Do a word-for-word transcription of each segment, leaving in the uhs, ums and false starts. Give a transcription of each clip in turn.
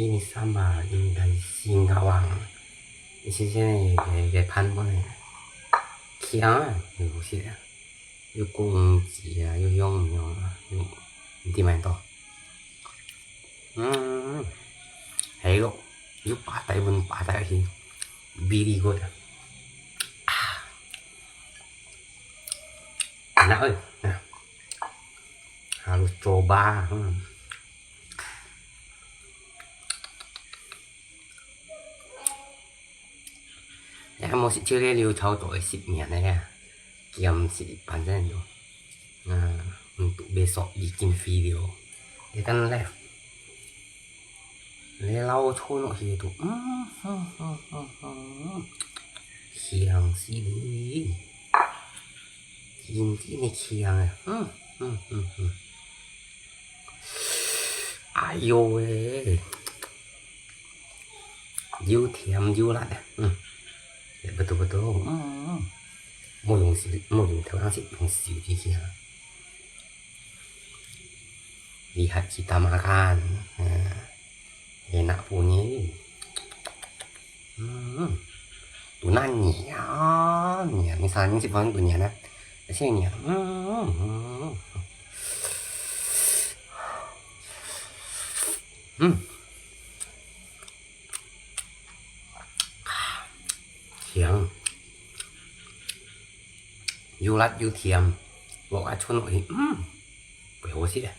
Ini sambal, ini dari Singkawang. Ini sini ke, ke pan pun ni. Kiang ah, ni busi ah. Yuk kung ji ah, yuk yong yong ah, yuk di mai to. Hmm, hei lo, yuk patai pun patai hi, very good. Ah, enak oi. Nah, harus coba. Hmm. Ya, mau sik cili liu chau to sik nian ya. Kiam sik panjang tu. Nah, untuk besok bikin video. Dia kan live. Lelau chunuk hitu. Hmm, hmm, hmm, hmm, hmm. Kiang sili. Inti ni kiang eh. Hmm, hmm, hmm, hmm. Ai yo weh. Yuk thiam yuk lat eh. Hmm. Ya, betul-betul. Hmm. Mau yuk si, mau yuk thiam si, yuk si di kiang. Lihat kita makan. Nah, enak bunyi. Hmm. Tuna nian, nian. Misalnya si Bang tu nian ah. Sini nian. Hmm. Hmm. Kiang. Yuk lat yuk thiam. Lok ah chun lok hi. Hmm. Bèo sik ah.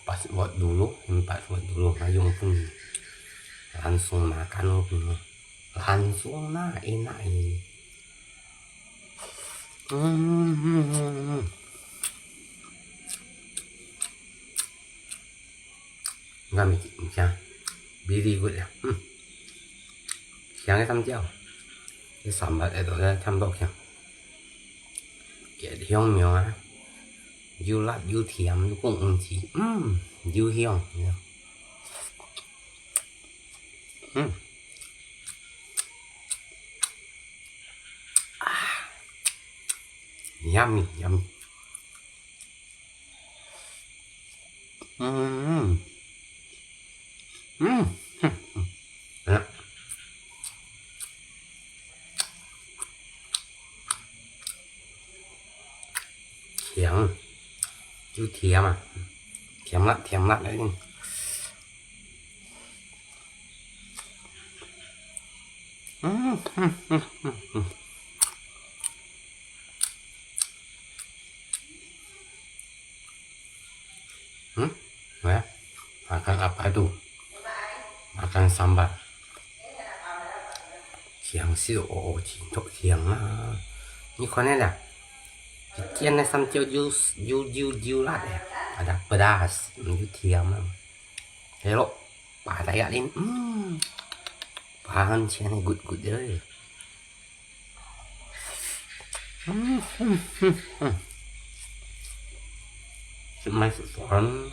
Password dulu, password dulu, ngayong pun langsung makan lo pun. Langsung na, enak eh. Hmm, hmm, hmm, hmm. Nggak mikir, mikir. Very good ya. Hmm. Kiang cái tăm chiêu. Cái sambal itu ya, tăm dok kiang. Kiệt hiong miêu ah. Yuk lat, yuk thiam, yuk kung ung ji. Hmm, yuk hiong. Hmm. Ah. Yummy, yummy. Hmm. Hmm. Hmm. Enak. Kiang. Yuk thiam ah. Thiam lat, thiam lat leh. Hmm, hmm, hmm, hmm, hmm. Hmm? Ya. Makan apa itu? Makan sambal. Kiang sik oh, oh, cintok kiang ah. Ni kau ni dah. Kiang ni sam jiu jiu jiu jiu jiu lah ya. Ada pedas, yuk thiam ah. Hello, ba tai ya lin. Hmm. Bahan cian ni good good je. Hmm, hmm, hmm, hmm. Sik mai sik suan.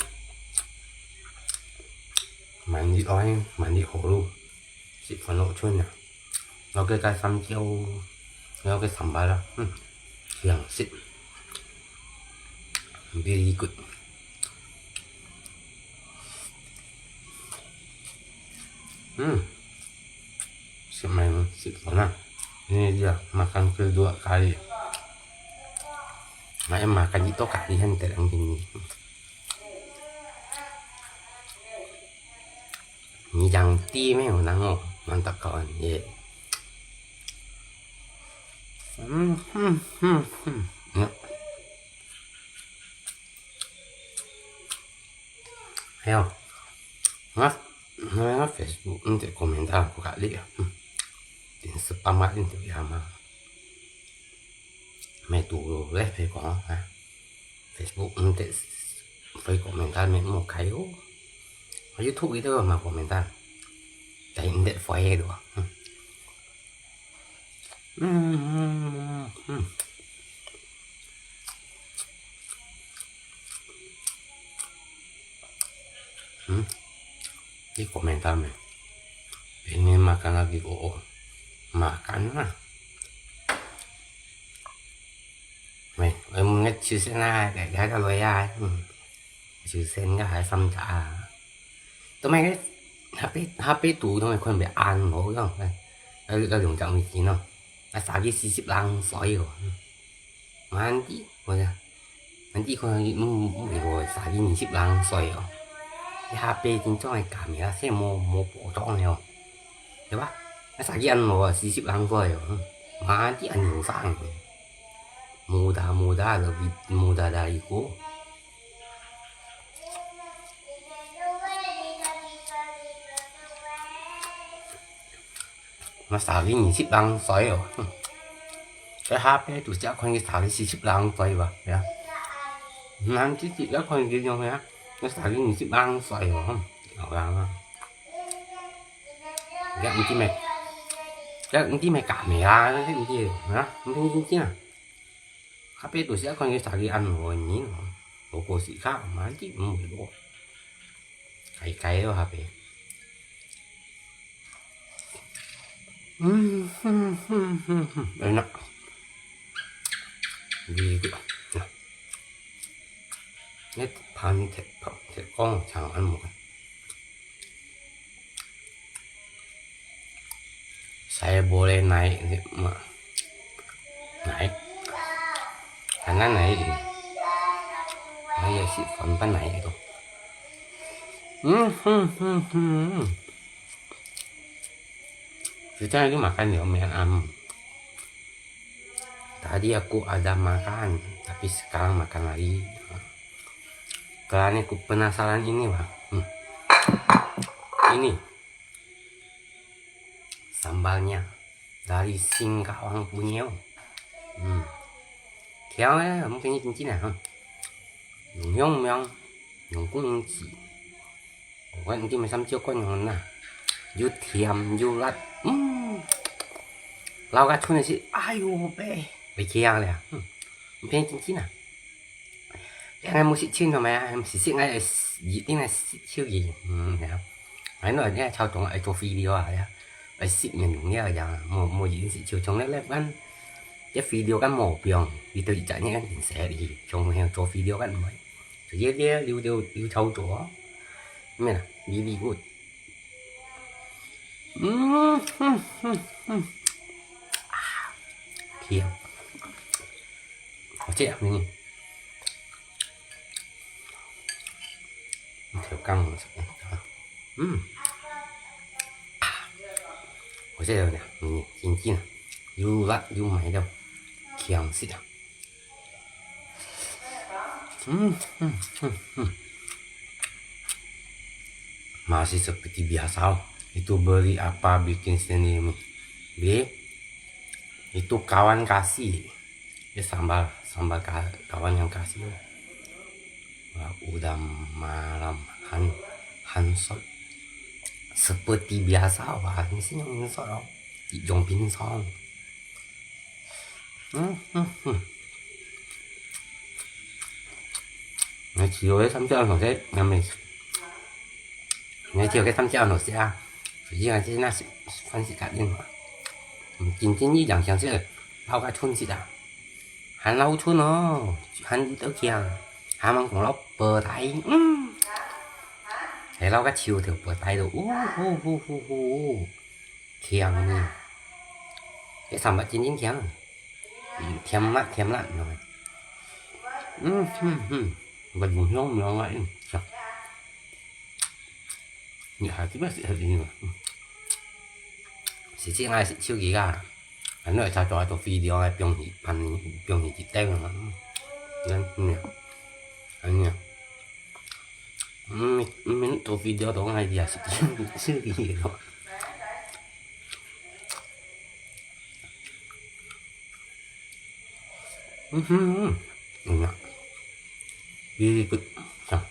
Mandi oi, mandi holu. Sik suan lo chun ya. Lo cái cái sam chiêu, lo cái sambal lah. Hmm. Kiang sik. Very good. Hmm. Sik mai, sik suan ah. Ini dia makan kedua kali. Mai makan itu kali han terang ini. Ni yang ti me nang oh, mantap kawan. Ye. Hmm, hmm, hmm, hmm. Ya. Ayo. Mas, mas Facebook, nanti komentar aku kali ya. Hmm. Tin spam kat tin tu ya ma. Mai tu lo leh Facebook ha. Facebook nanti fai komentar mai mo kayo. YouTube itu ma komentar. Tapi nanti fai tu. Hmm. Hmm, hmm, hmm, hmm. Hmm. Di komentar mai. Pengen makan lagi oh, oh. Makan lah. Mai, em ngecil sana, kayak kayak lo ya. Hmm. 就先个還三隻啊。都買个，下背，下背肚都買看袂暗哦，樣，哎，要，要兩隻美金哦。啊，三個四十零歲哦。嗯。Mandi，我講，mandi可能，嗯，嗯，我三個二十零歲哦。你下背真正个價錢啊，係無，無保障个哦，對吧？啊，三個恁老啊，四十零歲哦，嗯，mandi恁後生。Muda-muda lebih muda dariku. Masari二十零歲哦，哼。在下背肚只看佢三個四十零歲吧，呀。Nanti只看佢樣呀，佢三個二十零歲哦，哼。好啦，好啦。佢毋知咩，佢毋知咩價咩啊，佢毋知啊，毋知，毋知啊。下背肚只看佢三個恁老个人哦，無過時間，mandi毋會老。 改改哦，下背。嗯，嗯，嗯，嗯，嗯，enak。Really good。Nah。你飯忒，飯忒光，長安無？Saya boleh naik ni, mak. Naik. Kanan naik ni. Naik si Fronpan naik tu. Hmm, hmm, hmm, hmm. Kita itu makan di Omean Am. Tadi aku ada makan, tapi sekarang makan lagi. Karena aku penasaran ini, Bang. Hmm. Ini. Sambalnya dari Singkawang punya. Hmm. Kiao eh, mungkin ini cincin ah. Nyong nyong, nyong kuning ci. Wan ti mai sam ciu kon nyong na. Yu tiam, yu lat. Hmm. Lau ka chun si, ayo be. Be kiao le. Hmm. Mungkin cincin ah. Yang ai mu sit chin no mai, sit sit ngai, yi tin ai sit chiu yi. Hmm, ya. Ai no, ya chao dong ai to video ah, ya. Ai sit nyen dong ya, ya. Mo, mo yi sit chiu chong le le kan. Ya video kan mo piong, video yi chan nyen kan tin se li. Chong he to video kan mo. To ye ye liu liu liu chao to. Mena, really good. Hmm, hmm, hmm, hmm. Ah, kiao. Hot dog ini. Theo căng. Hmm. Hot dog nè, ini, chín chín à. Yu lat, yu mai đâu. Kiang xịt à. Hmm, hmm, hmm, hmm. Masih seperti biasa. Itu beli apa bikin sendiri. Beli. Itu kawan kasih. Dia sambal, sambal ka-, kawan yang kasih. Wah, udah malam han, han sot. Seperti biasa, wah, mesti yang han sot, oh. Di jong pin song. Hmm, hmm, hmm. Ngai chiu ke sam jiao no se, ngai me. Ngai chiu ke sam jiao no se a. Suji ngai se na si, fan si ka din. Jin jin yi yang xiang se, lao ka chun si da. Han lao chun no, han yi tau kiang. Han mang kong lao bơ tai. Hmm. Hai lao ka chiu teu bơ tai lo. Uh, hu, hu, hu, hu. Kiang ni. Ke sam bat jin jin kiang. Thiam mat, thiam lat no. Hmm, hmm, hmm. Và dùng hương mèo lại. Chà. Nhị hai cái bác sĩ thật gì mà. Sĩ sĩ ngay sĩ siêu gì cả. Anh nói sao cho tôi video ngay piong hỉ pan, piong hỉ chít tem mà. Nên nè. Anh nè. Mình, mình tôi video đó ngay đi à, sĩ siêu gì đó. Mhm. Enak. Really good. Nah.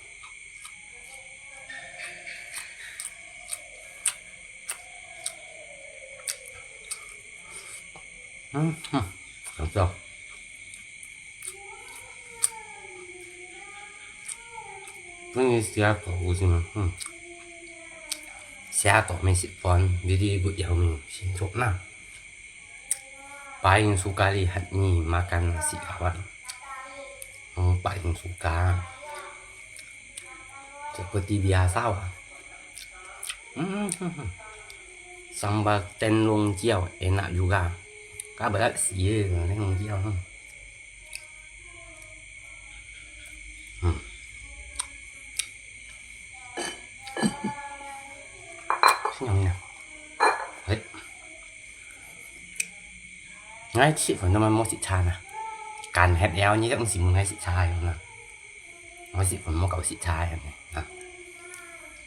Mhm. Cocok. Ini siapa usin? Hmm. Siapa mesti pon. Jadi good ya, umi. Sintok na. Paling suka lihat ni makan nasi kawan. Hmm, paling suka. Seperti biasa ah. Hmm, hmm, hmm. Sambal tengklong ciau enak juga. Kaberat sih, tengklong ciau. Hmm. Hmm. Senyumnya. Hei. Ngai 食飯都無食茶啊。間歇了，你都毋係問𠊎食茶个啦。𠊎食飯無夠食茶个呢。啊。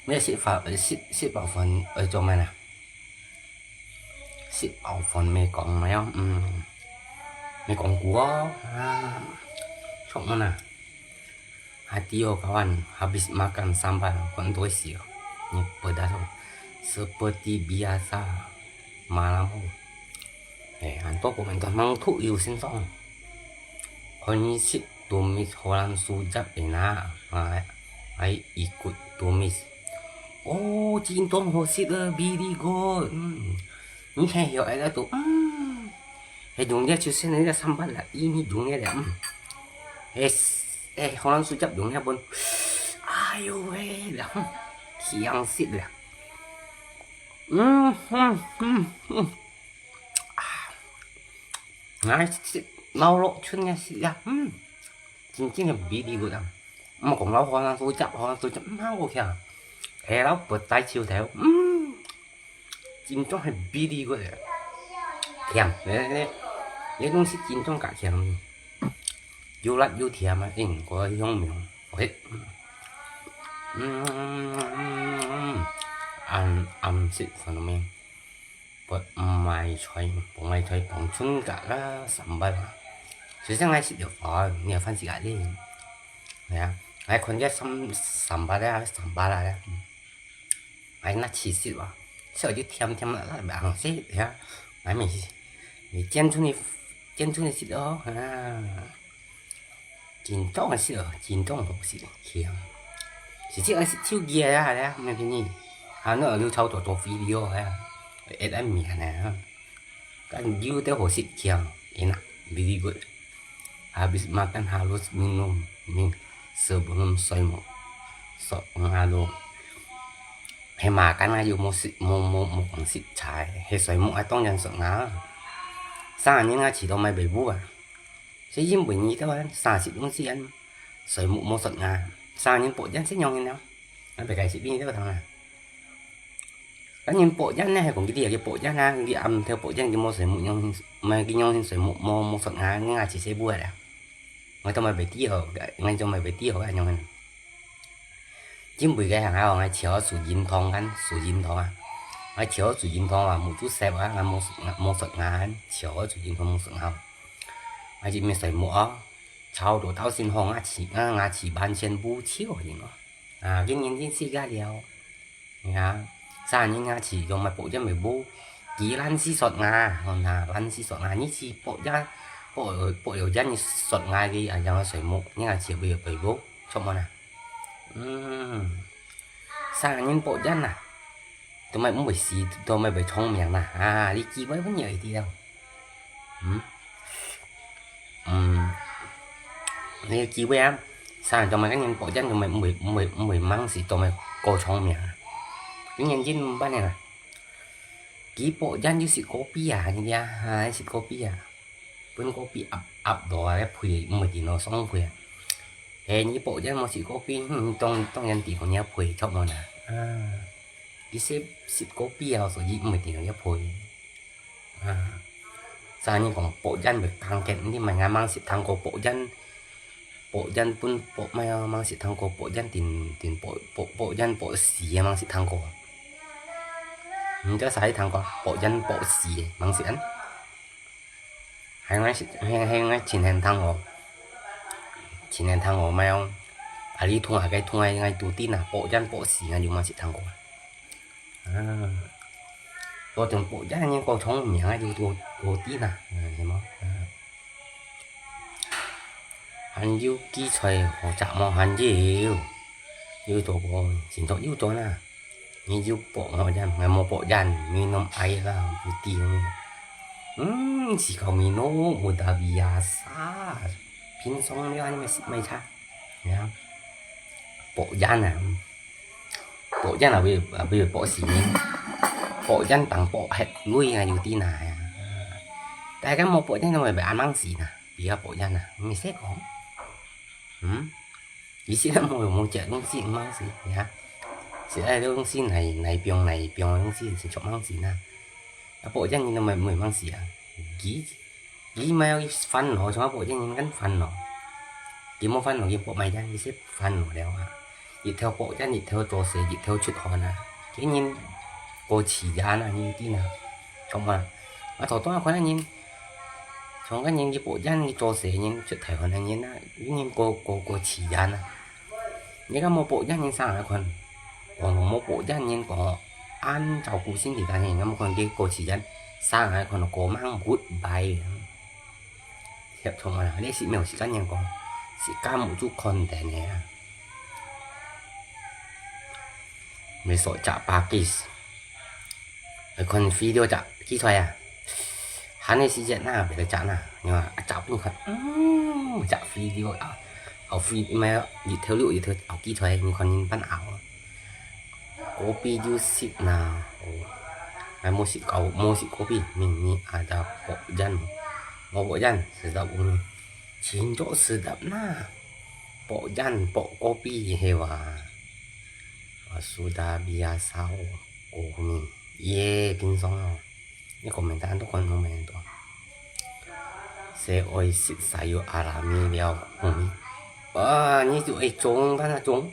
你食飯，食，食飽飯愛做麼个啊？食飽飯無講麼个哦，嗯，無講古哦，啊，做麼个啊？Hati oh kawan, habis makan sambal, kuan tuh sih, ni pedas oh. Seperti biasa, malam oh. Eh, anto ko mento mang thu yu sin song. Koni sit tumis holan sujap ina, ai, ai ikut tumis. Oh, cintong ho sit eh, bili go. Hmm. Ni he yo ai tu. Hmm. He dung dia chusen ni sambal lah, ini dung dia. Hmm. Eh, eh, holan sujap dung dia pun. Ayo weh lah. Hmm. Kiang sit lah. Hmm, hmm, hmm, hmm. Ngai sit, lau lok chun ngai sit ya. Hmm. Chính chính là bị đi gud am. Mà cũng lau hoa năng tu chập, hoa năng tu chập, mà ok à. Thế lau bật tay chiêu theo. Hmm. Chính trong hay bị đi gud. Kiang, nè, nè. Nè, đúng là chính trong cả kiang. Yù lạt yù thiam à, inh, có hương miệng. Có hết. Hmm. Ăn, ăn sit phần mình. Bột mài xoay, bột mài xoay bỏng chun cả là sambal. Sui sang ngai sit được phở, nè, phan sit cả đi. Nè, ngai khon cái sam-, sambal đấy, sambal đấy. Ngai nà chỉ sit vào. Sợ chứ thiam thiam là, là bảng sit, nè. Ngai mình, mình chén chun đi, chén chun đi sit đó, ha. Chính trong là sit ở, chính trong là sit ở kia. Chỉ chỉ là sit chiêu kia ya, ya, mình cái gì. Hà Nội lưu thâu tổ tổ video ya. Ết ăn mì này. Kan you teh ho sit kia. Enak, very good. Habis makan harus minum, min, sebelum soimo. Sok ngalo. He makan ayu mo sit, mo, mo, mo sit chai. He soimo ai tong yan sok nga. Sang ni nga chỉ tao mai bê bu à. Sẽ yên bụi nhi tao ăn, xa xịt uống xịt ăn. Sởi mụ mô sọt ngà. Xa nhân bộ dán sẽ nhong nhân nào. Ăn phải cài xịt đi tao thằng à. Cá nhân bộ dán này hay cũng cái đi cái bộ dán à, cái ăn theo bộ dán cái mô sởi mụ nhong, mà cái nhong sởi mụ mô, mô sọt ngà, nhưng mà chỉ sẽ bùa đã. Ngay trong mày phải tí ở, ngay trong mày phải tí ở cái nhong này. Chính vì cái hàng áo ngay chiếu sủ dính thong ăn, sủ dính thong à. Ngay chiếu sủ dính thong à, một chút xếp à, ngay mô, mô sọt ngà ăn, chiếu sủ dính thong mô sọt ngà. Ai chỉ mình sởi mũ ó, chào đồ tao xin hông á chỉ, á, ngã chỉ bàn trên bú chiếu gì nó. À, cái nhìn tin xí gà liao. Ngã, xa nhìn ngã chỉ dùng mà bộ chân mày bú, kỹ lăn xí sọt ngà, hông nà, lăn xí sọt ngà, ní chỉ bộ chân, bộ, bộ dấu chân sọt ngà cái, à, yang sởi mũ, nhưng ngã chỉ bây giờ bởi bú, chọc mà nè. Ừm. Xa nhìn bộ chân à. Tụi mày cũng bởi xí, tụi mày bởi chông miệng nà. À, lý kì bởi vẫn nhớ tí đâu. Ừm. Ừm. Lý kì bởi á. Xa tụi mày cái nhìn bộ chân tụi mày cũng bởi, cũng bởi, cũng bởi mắng xí tụi mày cô chông miệng. Cái nhìn chín bát này nè. Kì bộ chân chứ xí cô pi à, nhìn đi à. À, xí cô pi à. Bún kopi ap, ap đó cái phui, mười tí nó xong phui à. Hè, như bộ chân mà xịt kopi, hmm, trong, trong nhân tí có nhớ phui, chọc mà nè. À, cái xếp xịt kopi à, số gì mười tí nó nhớ phui. À, sao như còn bộ chân với căng kẹt, như mà ngã mang xịt thang cô bộ chân, bộ chân bún bộ mai mang xịt thang cô bộ chân tin, tin bộ, bộ, bộ chân bộ xì mang xịt thang cô. Mình cho sai thang cô, bộ chân bộ xì mang xịt ăn. Hai ngai, hai, hai ngai chín hèn thang ổ. Chín hèn thang ổ mai ong. À lý thung à cái thung ai ngai tu tin à, bộ chân bộ xì ngai dù mà xịt thang ổ. À. Tôi tưởng bộ chân nhưng cô chóng miệng ngai dù tu, tu tin à. À, hiểu không? À. Hàn yu ký xoay hỗ trợ mong hàn yu. Yu tô cô, xin tô yu tô na. Ngi yu pok ngau jan, ngai mo pok jan, minum air lah, putih. Hmm, si kau minum, udah biasa. Pinsong dia ni masih mai cha. Ya. Pok jan ah. 保险啊，會會保死人，保险當保核鐳啊，有啲哪呀？大家無保险，會會安mang死呢？比較保险啊，毋使講，嗯，以前都無無食東西，毋mang死呀，食个東西哪哪放哪放東西，是做mang死呢？啊，保险人都無無mang死啊，佢 佢毋會煩惱，像保險人恁煩惱。佢無煩惱，佢保買單，佢識煩惱了啊。日頭保險，日頭做事，日頭出汗啊。佢人過自然啊，你知啊。像嘛，啊，頭拄看个人，像个人佢保險，佢做事人出大汗个人啊，佢人過過過自然啊。你看無保險人生來看，講無保險人講，恁照顧身體，但係你看佢過自然，生來看過mang goodbye。 協同啊，你識無？識个人講，識个目珠看等个啊。你所食巴基斯，看video食，記出來啊。閒个時間啊，別个食啊，你看，啊，食分看，嗯，食video啊，後video，毋係，日頭落，日頭後記出來，你看人扮熬啊。 Kopi juice na. Oh. Ai, musik kau, musik kopi. Ni, ni ada pok jan. Mau pok jan, sedap umi. Cinco sedap na. Pok jan, pok kopi hewa. Sudah biasa oh, umi. Ye, pinsong oh. Ni komentar tu kon komentar. Saya oi sit sayu alami liao umi. Ah, ni tu oi 種，但係種。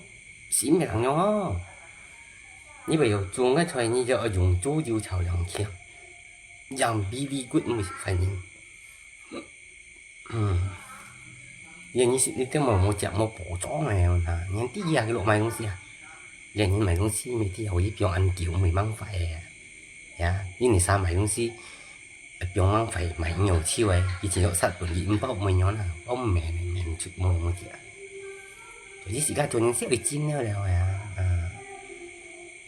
死命人哦！你袂曉種个菜，你就愛用豬油炒兩香，讓比例骨毋會反應。嗯，因為你是你都無無食無補充个喲，那你第一啊，去落買東西啊，連你買東西，每天有一表安久，毋會浪費个。呀，你你啥買東西， 放浪費，買有趣个，以前有殺本佢毋包每樣啦，包面面出無無食。所以自家做人先會盡了了呀，啊，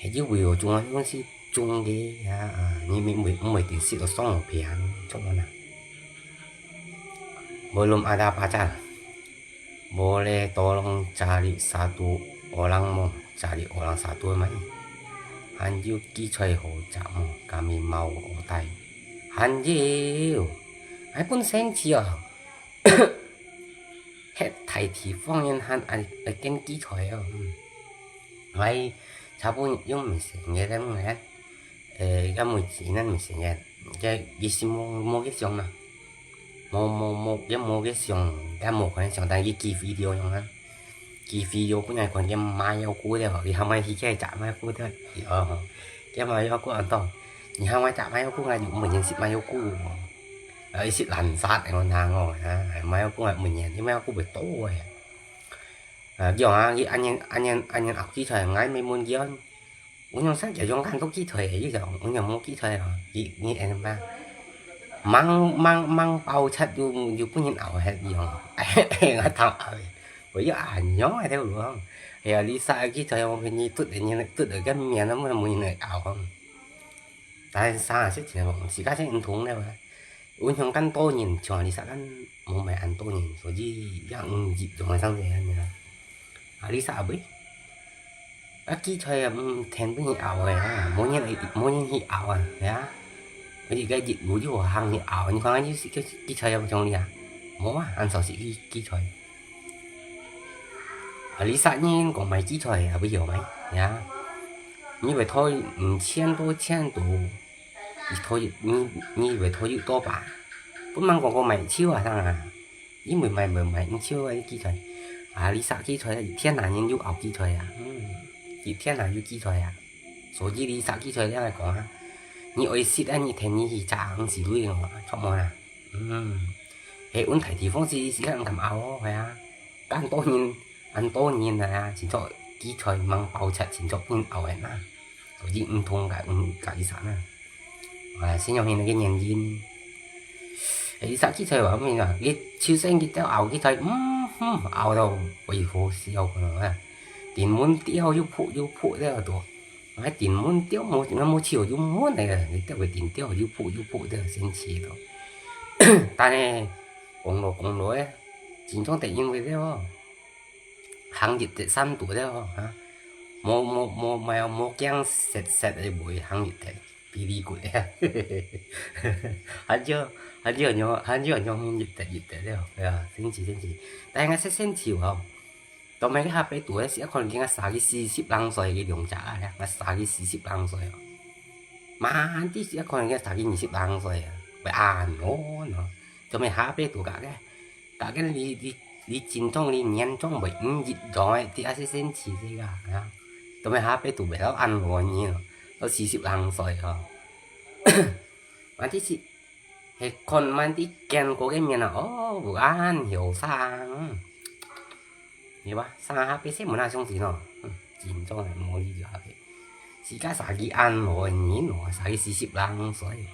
係就為了種个東西種个呀，啊，你毋會毋會定時都送我平，做麼啦？Belum ada pacar. Boleh tolong cari satu orang mo, cari orang satu mai. 還有幾菜好食無？Kami mau otai. 還有，還分生趣啊！係大地方人還愛愛揀幾菜哦。嗯，𠊎差不多用毋成个，但係，呃，該每次咱毋成个，該佢是無無个想啦。 無無無，也無个想，也無可能想，但佢寄video樣啊。寄video本來看見麻油菇了，佢後尾去該食麻油菇了，哦，該麻油菇安到，佢後尾食麻油菇啊，又毋認識麻油菇哦。呃，識爛殺个我聽哦，啊，麻油菇啊毋認，因為麻油菇會多个。啊，樣啊，佢恁樣恁樣恁樣拗起出來，𠊎咪問佢哦， 有樣生就用恁多幾菜，佢就有樣無幾菜咯。佢你恁樣嘛，吂吂吂包切又又分人拗忒樣，𠊎頭拗，我又恁樣个條路。哎呀，你殺幾菜，我分你剁个，你剁个个面，那麼無人來拗。但係生啊，食起來，自家先毋同了啊。有樣恁多人，像你殺恁無買恁多人，所以也毋集中个生意恁樣啊。啊，你殺啊喂？ 啊，幾菜啊，嗯，天分去拗个啊，無人會無人去拗啊，係啊。而且該日無就行去拗，你看你是叫幾菜啊，像你啊，無啊，恁少是幾幾菜。啊，你殺人講買幾菜啊，不曉買，係啊。你會討五千多千多，你討你你會討幾多吧？不瞒講講買手啊，上啊。 因為買買買，你就愛幾菜，啊，你殺幾菜，一天啊，人又拗幾菜啊，嗯，一天啊，又幾菜啊，所以你殺幾菜了來講啊，你愛食啊，你天你去炸，毋是累哦，著無啦？嗯，係，阮大地方是是恁敢拗哦，係啊，恁多人，恁多人來啊，真做幾菜吂包切，真做分拗个嘛。 所以毋同个，嗯，个意思啊。啊，先用佢个原因。誒，殺幾菜話，咩啊？佢就算佢兜拗幾菜，嗯，嗯，拗到會好笑个啊。頂門吊又仆又仆了都，還頂門吊無，那無笑又悶个，你兜會頂吊又仆又仆的，生氣咯。但係講落講落誒，真正得因為了哦，行業得三度了哦，哈。無，無，無，無，無驚食，食个會行入忒，very good个。還少，還少樣，還少樣入忒，入忒了，哎呀，神奇，神奇。但係𠊎識神奇哦，當面个下背肚个時，可能今个三个四十零歲个兩隻啊，𠊎三个四十零歲哦。慢慢地時，可能今三个二十零歲啊，會恁樣喏。當面下背肚个，个，个，个，你，你，你緊張，你年長會毋一樣个，第二十星期這個啊。當面下背肚會到恁樣呢，到四十零歲哦。慢慢地時， 係看慢慢地見過个面啊，哦，有恁後生。你話，生下背先問下相信哦，嗯，緊張个，無理由个。自家生个恁老个人哦，生个四十零歲，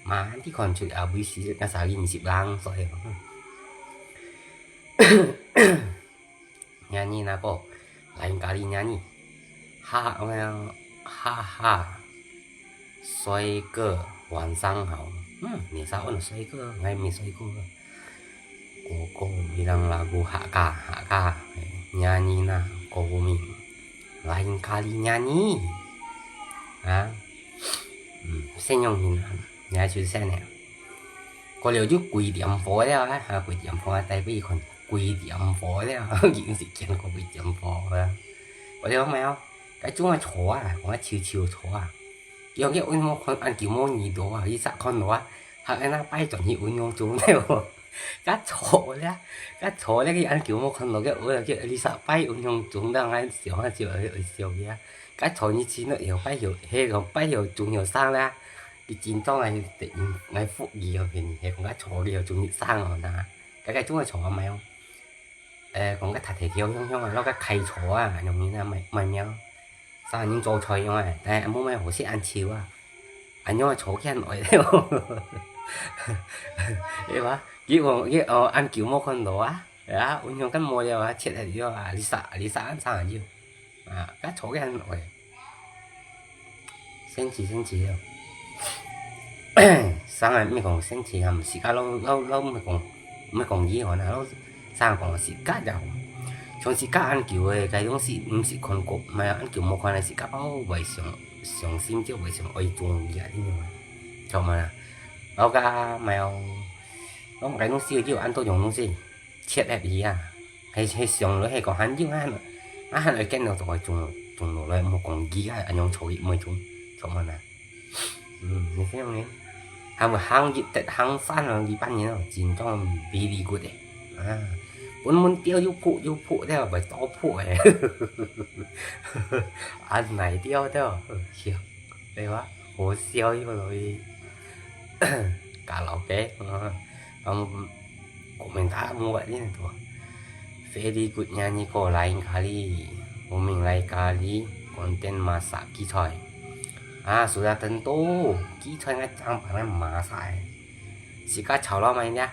慢慢地看出啊，會四十，生个二十零歲哦。嗯。 Nyanyi nako, lain kali nyanyi. Ha, ha, ha, ha. 帥哥，晚上好。嗯，你早安，帥哥，𠊎毋係帥哥。Koko bilang lagu Hakka, Hakka. Nyanyi nako booming. Lain kali nyanyi. Ha? Hmm, senyum hinan. 也就係呢。過了就幾點火了啊，哈，幾點火啊，帶俾佢看，幾點火了，已經係見過幾點火了。過了沒有？該種啊坐啊，講啊笑笑坐啊。有个溫和看，恁久無遇到啊，一下看到啊，還恁樣拜轉去溫柔中了。該坐了，該坐了，佢恁久無看到，該我就一下拜溫柔中，當然笑啊笑啊，笑啊。該坐你去那有拜有，那個拜有中有上啦。 佢緊張啊，佢突然𠊎覆佢哦，便係講該坐了中意生哦呐，該該種个坐啊，毋係哦。誒，講該踢踢跳香香啊，摎該開坐啊，用面啊，毋係毋係咩哦。生人做菜用啊，但係無咩好食恁潮啊，恁樣啊坐起來哦。係吧？佢講佢哦，恁久無看到啊，啊，運用緊無了啊，切了了啊，你殺你殺恁生啊要。 啊，該坐个很會。生氣生氣了。生啊，毋係講生氣啊，毋係个，老老老毋係講毋係講佢哦，老生講係个呀。像係个恁久个，該種係毋係看過，毋係恁久無看个，係个包會傷傷心，就會傷愛中意啊，你明白？知道嗎？老个沒有，老該種事就恁多種東西。 切忒佢啊，係係上來係講還有啊，啊還愛見到就係中中落來，莫講佢啊，恁樣坐佢毋會中，坐滿啊。嗯，你聽呢？還會行一垤行山啊，一般人哦，真正very good个。啊，本本釣又撲又撲了，會倒撲个。啊，哪釣到？笑，對吧？好笑又容易。Karaoke，啊，嗯。 Komentar muat ni tu. Very good nyanyi ko lain kali. Booming lain kali, konten masak gicay. Ah, sudah tentu. Gicay ngai cang pandai masak eh. Sika chảo了mai dia.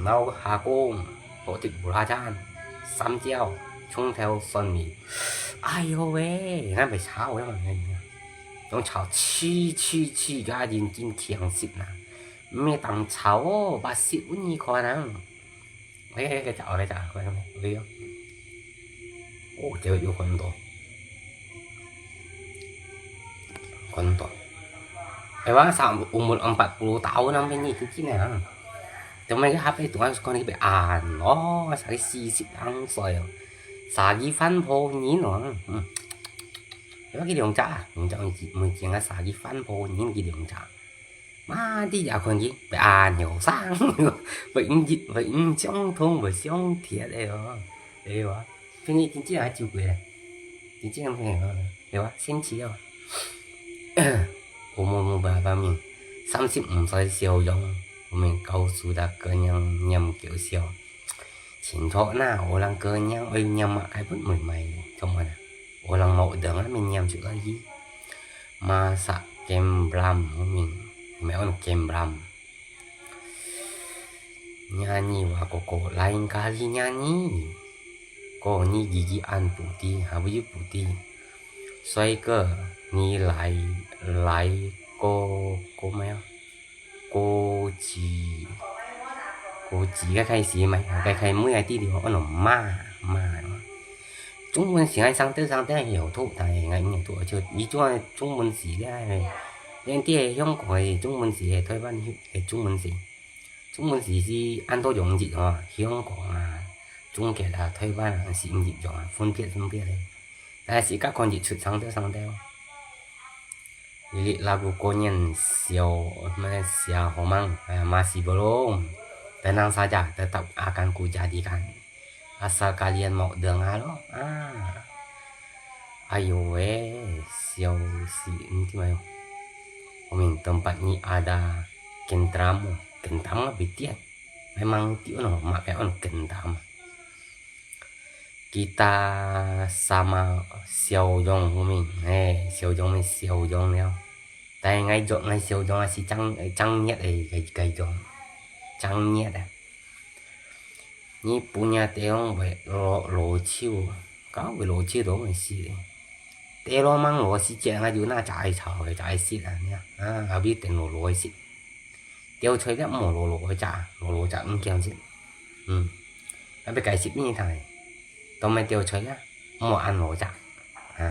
Nau hakung, roti belacan, 三角, 蔥頭蒜米. 哎喲喂，該會炒个嘛，用炒，炒炒炒，該已經強食啦。 毋係當炒哦，白色有你看啊。哎，哎，哎，該隻，哦，該隻，該隻，哎喲。哦，這個有看到。看到。哎，哇，umur empat puluh tahun nang bini tu cina. Cuma ke hape tuan sekolah ni be an, oh, sakit sisip langsoi. Sagi fan po ni no. Hmm. Cái đó cái điều tra, điều tra mình chỉ mình chỉ nghe sagi fan po ni cái điều tra. Mà đi dạo con gì, phải ăn nhiều sang, phải ăn gì, phải ăn chống thông, phải chống thiệt đấy hả? Đấy hả? Cái này chính trị là chịu quỷ này. Chính trị là phải hả? Đấy hả? Sinh trí hả? Ủa mù mù bà bà mình. Samsip mù soi siêu dòng. Ủa mình cầu su đã cơ nhang nhằm kiểu siêu. Chính thọ na, ủa lăng cơ nhang ơi nhằm mà ai bút mùi mày. Trong mà nè. Ủa lăng mộ đường á, mình nhằm chữ ơi gì. Masak kem blam, ủa mình. Mẹ ôn kem blam. Nyanyi wa koko lain kali nyanyi. Ko ni gigi an putih, ha, baju putih. Soi ke ni lai, lai ko, ko maya. Ko ci, ko ci cái khai xí mày, cái khai mũi ai tí điều, ono ma, ma. 中文字𠊎生得生得曉讀，但係𠊎毋曉讀，就，佢就係中文字咧，連啲係香港个中文字，係台灣个中文字。中文字係恁多種字哦，香港啊、中國啊、台灣啊，係毋一樣啊，分別分別个。但係自家看日出生得生得哦。Lili lagu Konyen，小，什麼，小火mang，哎，masih belum. Tenang saja, tetap akan ku jadikan. Asal kalian mau dengar loh. Ah. Ayo weh, siau si enti mayo. Omin tempat ni ada genderuwo. Genderuwo apa itu? Memang ti ono, mak kaya ono genderuwo. Kita sama Siau Yong Hu Ming. Eh, Siau Yong Ming, Siau Yong liao. Tai ngai jok ngai Siau Yong asi chang, chang nhiet eh, gai, gai jong. Chang nhiet eh. Ni punya teong bai lo, lo chiu. Kau bai lo chiu do ngai si eh. Te lo mang lo si chia ngai yu na cha ai chao, cha ai sit ah, nia. Ah, abi ten lo lo ai sit. Tiêu choi liak mò lò lò oi chak, lò lò chak ung kiang sit. Hm. Ai bai kai sit mi thang ai. Tò mai tiêu choi liak, mò an lò chak. Ha.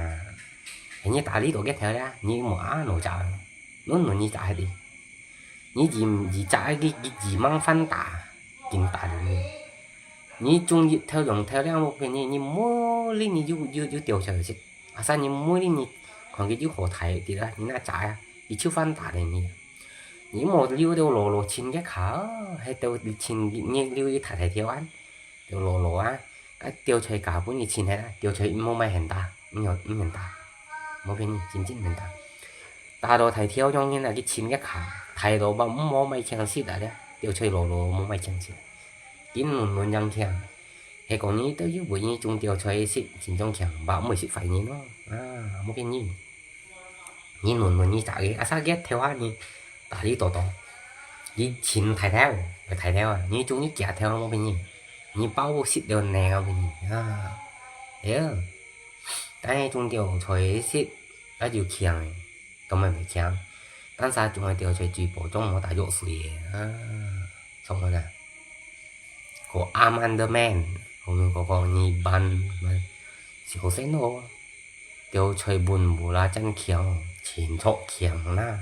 Ai nyi tà li tò kiet thèo liak, nyi mò an lò chak. Nun nun nyi chak hai di. Nyi jì, jì chak ai ki, ki jì mang phan tà. Kin tà li nyi. Nyi chung yip thèo yong thèo liak mò phe nyi, nyi mò li nyi yu, yu, yu tiêu choi sit. Asa nyi mò li nyi, khon ki yu hò thai ti la, nyi na chak ai. Nyi chiu phan tà li nyi. Nyi mò liu têu lò lò chin ke khả, he têu chin nyi liu yi thải thải thiêu an. Têu lò lò á, cái tiêu choi cả bún nyi chin he, tiêu choi mô mai hèn ta, mô mai hèn ta. Mô phe nyi, chin chin hèn ta. Ta lò thải thiêu yong nyi na cái chin ke khả, thải lò ba mô mai kiang sit à le, tiêu choi lò lò mô mai kiang sit. Kín mùn mùn yang kiang. He kong nyi têu yu bụi nyi chung tiêu choi sit, chin chung kiang, ba mô sit phải nyi no. À, mô phe nyi. Nyi nun nun nyi chak e, asa kiet thèo ha nyi, tà li tò tò. Nyi chin thải thèo, thải thèo à, nyi chung nyi kiet thèo mô phe nyi. Nyi bao sit liu nè mô phe nyi. À. Ê. Tai chung tiêu choi sit, á yu kiang e. Tò mai bai kiang. Tan sa chung ai tiêu choi chui po chung mô ta yok sui e. À. Chong mô na. Có amendment, hôm có có nyi ban, siêu sen ho. Tiêu choi bun bu la chan kiang, chin chok kiang na.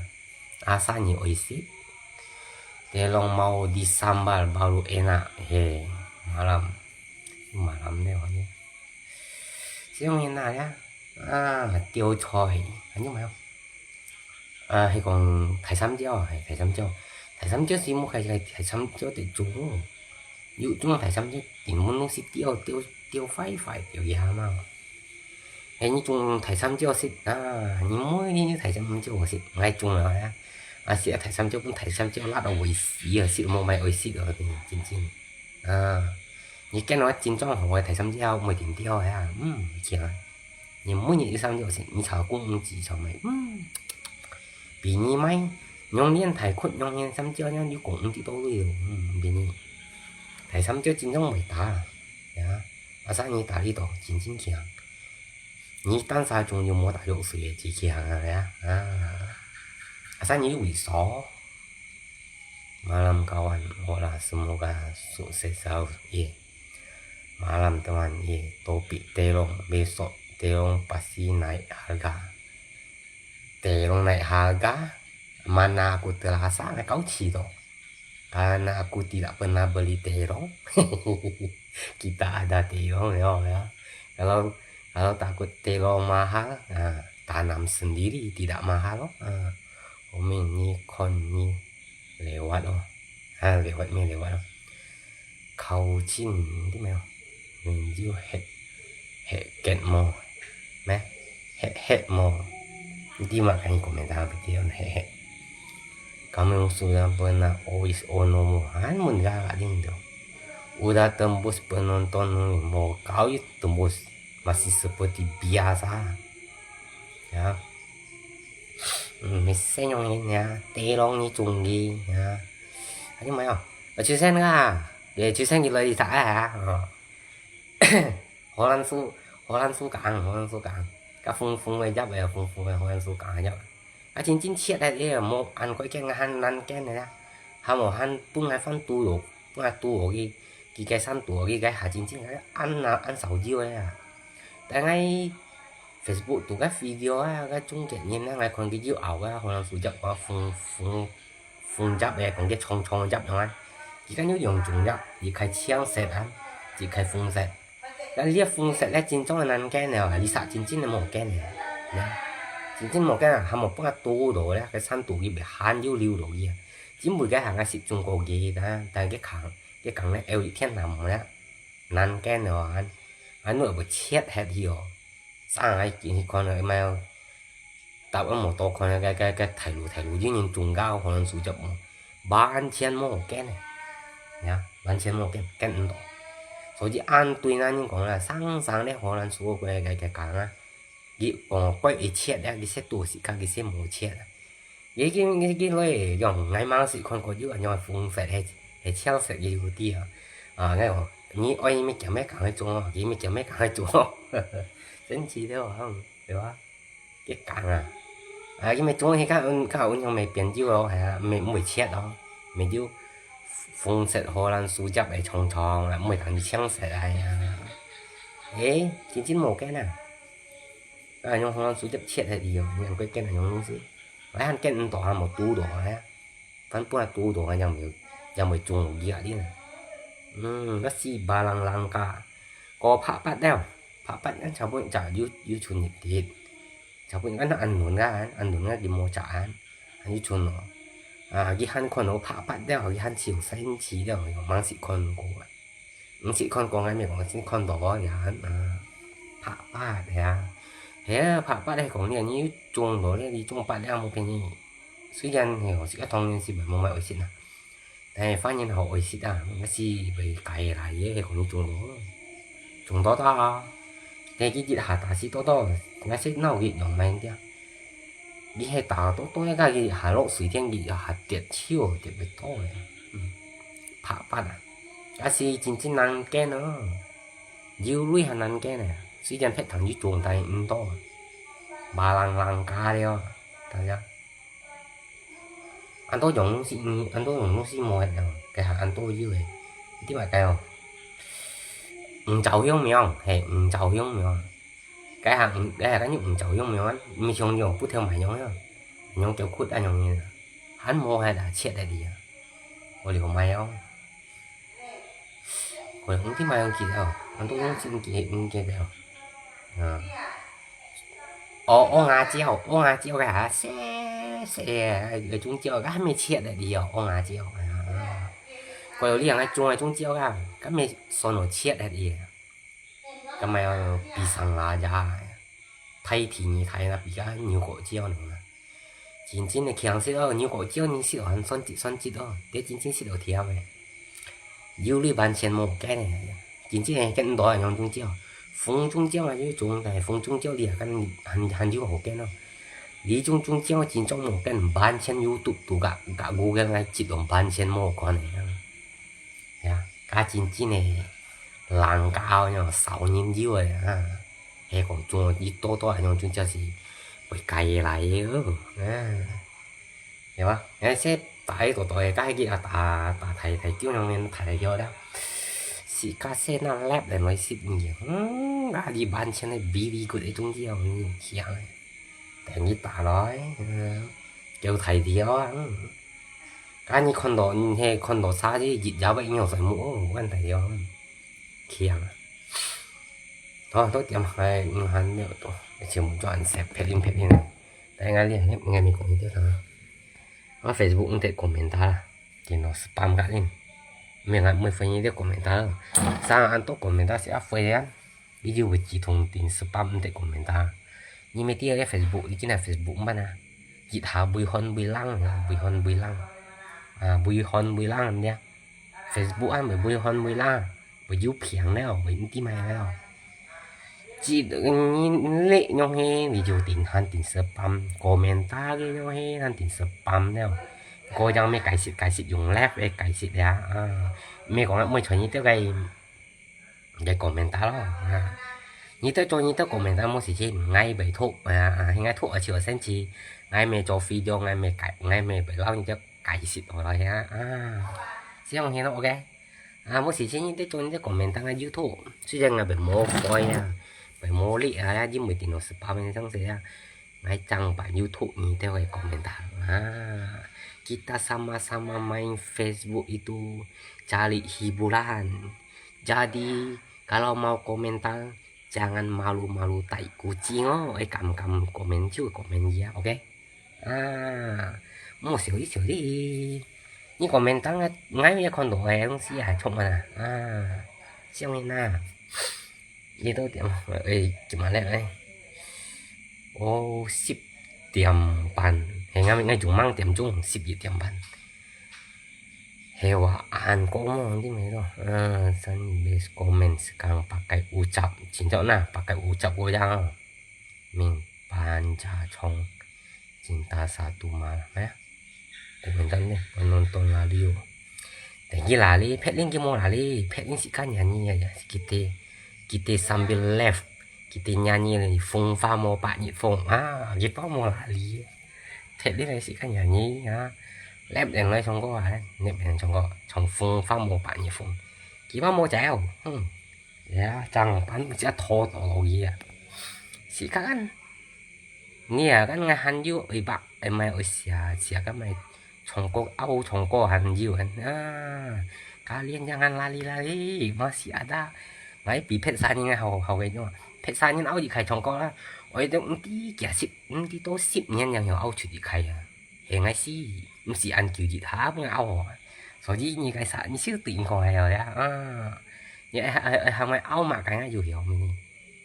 Asa nyi oi sit. Tê long mau di sambal baru enak, he. Malam. Malam ne, ho ne. Siang enak ya. À, tiêu choi. Anh nhớ không? À, hay còn thải sắm chèo, hay thải sắm chèo. Thải sắm chèo xí mua hay, hay thải sắm chèo để chung. Yu chung thải sắm chèo, tỉnh muốn nung xí tiêu, tiêu, tiêu phải phải, tiêu ya mà. Hay như chung thải sắm chèo xí, à, như mua như, như thải sắm chèo xí, ngay chung là ya. À, xí thải sắm chèo cũng thải sắm chèo lát ở quầy xí, à, xí mua mai ở xí ở thì chính chính. À, như cái nói chính trong hộp thải sắm chèo, mười điểm tiêu ya. Ừm, kia. Nyi mui nyi yu sam jiu sit, nyi chao kung ung ji chao mai. Hm. Bi nyi mai, nyong lien thai khut nyong lien sam jiu nyong yu kung ung ti to lui. Hm, bi nyi. Thai sam jiu jin nyong mai ta. Ya. Asa nyi ta li to, jin jin kiang. Nyi tan sa chung yu mo ta yu sui ji kiang ya. Ah. Asa nyi yu wi so. Malam kawan, hola semoga sukses selalu. Ye. Malam teman, ye. Topik terong, besok terong pasti naik harga. Terong naik harga? Mana aku terasa, kau cito. Karena aku tidak pernah beli terong. Kita ada terong, ya, ya. Kalau, kalau takut terong mahal, ha, tanam sendiri, tidak mahal, oh. Ha. Oming ni kon ni. Lewat oh. Ha, lewat mi lewat oh. Kau chin, di mai oh. Min jiu het, het ket mo. Meh, het het mo. Di ma kan komentar video het het. Kamu sudah pernah always ono mo. Han mun ga ga ding do. Udah tembus penonton mo, kau yu tembus. Masih seperti biasa. Ya. Hm, mì sen yong hin ya, tê long ni chung gi ya. Ani mai oh. Ở Triều Sen à? Để Triều Sen thì lời thì thả hả? Ờ. Hồ Lan Su, Hồ Lan Su Cảng, Hồ Lan Su Cảng. Các phung phung về giáp về phung phung về Hồ Lan Su Cảng giáp. Các chính chính chiết hay là một ăn coi cái ngăn ăn cái này đó. Hàm một hàn bung hai phân tu lục, bung hai tu lục cái, cái cái sẵn tu cái cái hà chính chính cái ăn là ăn sáu diêu đấy à. 但𠊎Facebook讀个video啊，个中國人啊，𠊎看佢有拗个，可能樹葉啊，紅紅紅葉个，講个長長个葉樣啊，佢个有兩種葉，一個青色啊，一個紅色。但這紅色咧，真正難揀个哦，這儕真正个無揀个，呢，真正無揀啊，還無半多到咧，个山肚佢還有留落去啊，真會个行啊，食中國个，但但个梗个梗咧，有一天難無咧。 難揀哦，恁恁會切忒去哦。生个見去看个，嘛，搭个無多看个，个个个大路大路，有人種个可能樹葉哦，完全無揀个，呀，完全無揀，揀毋到。所以恁對那人講啦，生生咧可能樹个个个講啊， 佢哦，該一切啊，佢先多時間，佢先無切啊。佢佢佢佢來用，𠊎吂識看過有恁樣紅色，係係青色个有啲啊。啊，𠊎講，你愛咩叫咩講去做哦，佢咩叫咩講去做哦，神奇的哦，對吧？佢講啊，啊，佢咩做去看，看有樣咩變有咯，係啊，咩毋會切咯，咩有紅色荷蘭樹葉个長長啊，毋會當青色啊，係啊。誒，真真無揀啊！ 啊，用紅樹葉切忒去哦，你看該揀恁樣東西，𠊎還揀毋到，還無堵到啊，反正堵到，還會還會種落去啊，你呢？嗯，該死巴冷冷个，過白白了，白白，恁差不多有有存一滴，差不多恁恁嫩个，恁嫩个，佢無摘啊，還有存咯。啊，佢還看到白白了，佢還笑生趣了，吂識看過啊。 毋識看過，𠊎乜講先看到个呀，啊，白白个呀。係啊，白白个講了，你又種落了，你種白了無便宜。雖然係哦，食个當然係無麼个愛食啊，但係反正好愛食啊，𠊎係會介意啦，也係講你種落，種到大啊。但係佢一下打死多多，𠊎識鬧佢用慢點。 你係打到到該个下落水天，佢下跌超跌會到个，嗯，白白啊，但是真正難揀哦，有鐳還難揀呢，雖然別堂有種，但係毋多，巴冷冷个了，大家。恁多種東西，嗯，恁多種東西無个了，該下恁多有个，你知麼个哦？五爪香苗，係，五爪香苗。 該下，該下，該有五爪香苗啊，毋係像有不條買樣啊，像叫骨啊樣个，還無係啦，切个哩啊，我了買哦。我毋知買樣去了，很多東西毋記毋記得了。啊。哦，哦，阿蕉，哦，阿蕉个下，細細个，該種蕉，該還沒切个哩哦，哦，阿蕉啊。我有兩個種个種蕉啊，該沒算到切个哩啊。 該麼个比上啦呀，大體你大啦，比較牛角蕉呢嘛。真正个強食哦，牛角蕉你食哦，還酸質酸質哦，這真正食到甜个。有你完全無揀个，真正个揀毋到啊，兩種蕉。紅中蕉啊，有種，但係紅中蕉你還還還有好揀哦。你種中蕉真種無揀，完全有毒毒个，甲Google个質量完全無關个。 呀，該真正个人教呢，少年有个啊，係講做一多多恁樣，就就是會介意來个哦，啊，對吧？哎，這大多多个，該个啊，大大大大，就樣大條了，是該些那粒个來食呢，嗯，該你完全个very good个種子哦，你香个。 等佢打來，嗯，叫大條啊，嗯。該你看到，你係看到差啲，一隻位你有在目哦，換大條，嗯。強啊。好，到點還，嗯，還沒有到，全部轉色，撇零撇零。但係𠊎連，𠊎咪講一條啦。啊，Facebook毋得comment啦，見到spam个人。毋係，𠊎毋會回應你个comment啦。生恁多comment係啊，回啊。 佢就會自動定spam，毋得comment啊。你乜知个Facebook，你今日Facebook毋辦啊？一下微寒微冷，微寒微冷。啊，微寒微冷，你啊。Facebook啊，會微寒微冷，會有病了，會毋知麼个了。這，你，你，你樣係，你就定，還定spam，comment个樣係，還定spam了。該樣乜解釋，解釋用left个解釋呀，啊，乜講啊，毋會傳你兜个 个comment咯，啊。你兜做你兜comment無事情，𠊎拜託，啊，啊，𠊎託啊，就生氣，𠊎乜做video，𠊎乜解，𠊎乜會摎你兜解釋好來啊，啊。這樣先咯，OK？啊，無事情你兜做你兜comment啊，YouTube，雖然𠊎乜無開啊，會無力啊，因為電腦十八分鐘時啊，𠊎正辦YouTube你都會 komentar. Ah, kita sama-sama main Facebook itu cari hiburan. Jadi, kalau mau komentar, jangan malu-malu tai kucing哦，會敢敢 comment就 comment ya, OK? 啊，莫笑哩笑哩。你 comment 當啊，𠊎也看到个東西啊，充滿啊，啊，笑你呐。你都點？誒，今晚咧，誒，哦，十點半，係，𠊎，𠊎仲吂點鐘，十一點半。係話恁過忙，知無？嗯，真係 comment sekarang pakai ucap，真正呐，pakai ucap 个呀。 Min panjacong cinta satu malam, ya. Komentar ni, penonton lari. Tengki lari, Petlin ki mau lari, Petlin si kan nyanyi ya, ya. Kita, kita sambil live, kita nyanyi lagi, 風花無百日紅啊，佢包無lari。Petlin lagi si kan nyanyi啊，live yang lagi 唱歌啊，live yang 唱歌，唱風花無百日紅，佢包無走，嗯。 Ya，正班只拖到落去啊。是kan，你啊，kan𠊎還有愛白，愛買愛寫，寫kan買唱歌，拗唱歌還有啊。Kalian jangan lari-lari, masih ada。𠊎比別儕人好，好个樣，別儕人拗一開唱歌啦，𠊎都毋知幾十，毋知多十年樣樣拗出一開啊。 係𠊎死，毋係恁久日下分𠊎拗哦。所以你个啥，你就對𠊎講係哦呀，啊，你愛，愛，愛喊𠊎拗麼个，𠊎就曉咩呢？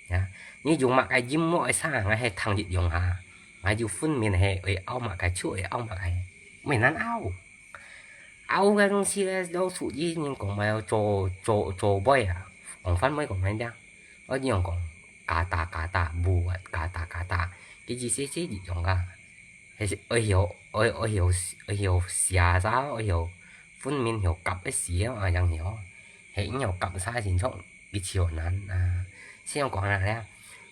呀，你用麼个音樂个啥，𠊎係聽一樣下，𠊎就分明係愛拗麼个，就愛拗麼个，毋係難拗。拗个東西咧，老實，人講嘛，做，做，做杯啊，講番妹講番呀，我人講，kata-kata，buat kata-kata，佢意思係一樣啊。 係愛曉，愛，愛曉，愛曉寫啥，愛曉分明曉夾个時啊，恁樣曉。係毋曉夾啥先出，佢就難啊。先講啦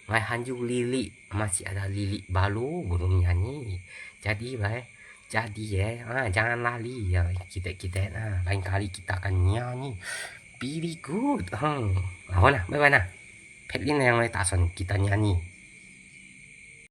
，𠊎還有lili，masih ada lili baru belum nyanyi。Jadi，喂，jadi，哎，啊，jangan lari，ya，kita，kita，啊，lain kali kita akan nyanyi。Very good，哼。好啦，拜拜啦。Petlin yang 打算 kita nyanyi。